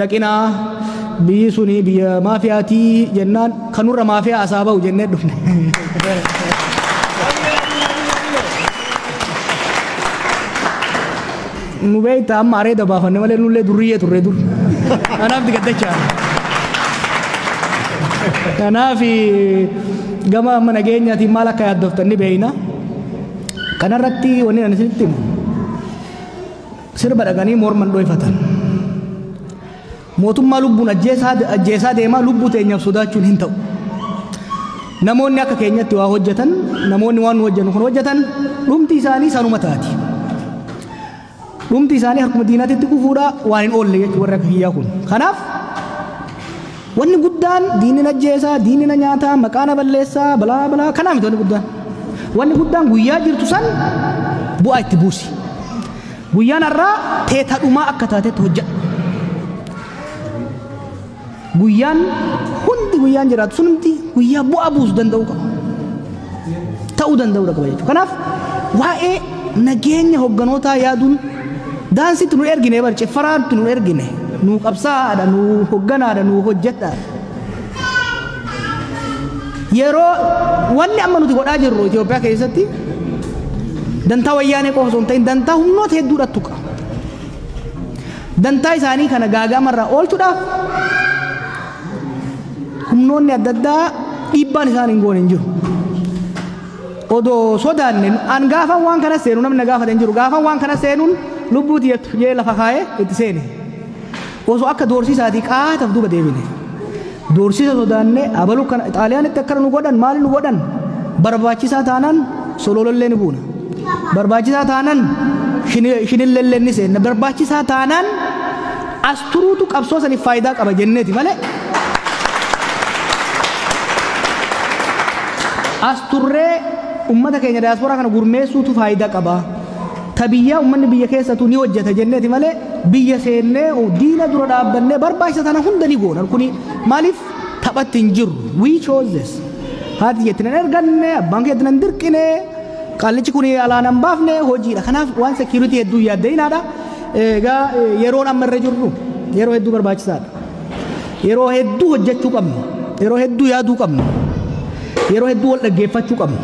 Dhaqinaa biyyi suni biyya maafiyaatii jennaan kanurra maafiyaa asaa ba'u jennee dhufne. Nu beektaa amma areeda baafanne malee nullee durriyyee turre dur. Kanaaf digaddachaa. Kanaaf gama amma nageenyaatiin maal akka yaaddoftan ni beekna. Kanarratti wanni ani isinitti himu sirba dhaqanii morman dhoyfatan. Mootummaa lubbuun ajjeesaa deemaa lubbuu teenyaaf sodaachuun hin ta'u. Namoonni akka keenyatti waa hojjetan, namoonni waan nu hojjennu kun hojjetan, dhumti isaanii sanuma taati. Dhumti isaanii harkuma diinaatitti kufuudha waan hin oolle jechuudha warri akka kiyyaa kun. Kanaaf wanni guddaan diinni na ajjeesaa, diinni na nyaataa, maqaa na balleessaa, balaa balaa kanaa miti wanni guddaan. Wanni guddaan guyyaa jirtu san bu'aa itti buusi. Guyyaan har'aa teeta dhumaa akka taatetti hojjedhu. Guyyaan hundi guyyaan jiraatu sun hundi guyyaa bu'aa buusu danda'uu qaba. Ta'uu danda'uu qaba jechuudha. Kanaaf waa'ee nageenya hogganootaa yaaduun daansitti nu ergine bar ciffaraatti nu ergine nu qabsaa'aadha nu hogganaadha nu hojjedha. Yeroo wanni amma nuti godhaa jirru Itoophiyaa keessatti dantaa wayyaanee qofa osoo hin ta'in dantaa humnoota hedduudha tuqa. Dantaa isaanii kana gaaga'amarraa oolchuudhaaf humnoonni adda addaa dhiibbaan isaan hin goone hin jiru. Odoo sodaanne an gaafan waan kana seenu namni na gaafate hin jiru. Gaafan waan kana seenuun lubbuu tiyyattu jee lafa kaa'ee itti seene. Osoo akka doorsiisaatii qaataaf duuba deebine. Doorsisa sodaanne abaluu kana Xaaliyaanitti akkana nu godhan maali nu godhan barbaachisaa taanaan sololollee ni buuna. Barbaachisaa taanaan shinilleellee ni seenna. Barbaachisaa taanaan as turuutu qabsoo saniif faayidaa qaba jenneeti malee. As turree ummata keenya diyaasporaa kana gurmeessuutu faayidaa qaba. Ta biyyaa ummanni biyya keessatu ni hojjeta jenneeti malee biyya seennee diina dura dhaabbannee barbaachisa tana hunda ni goona. Kuni maaliif taphatti hin jirru? We chose this. Haati jetti nan erganne, abbaan keetti nan dirqine, qaallichi kun alaan hin baafne hojiidha. Kanaaf waan security hedduu yaadda'inaadha. Egaa yeroon amma irra jirru yeroo hedduu barbaachisaadha. Yeroo hedduu hojjechuu qabnu, yeroo hedduu yaaduu qabnu, yeroo hedduu wal dhaggeeffachuu qabnu.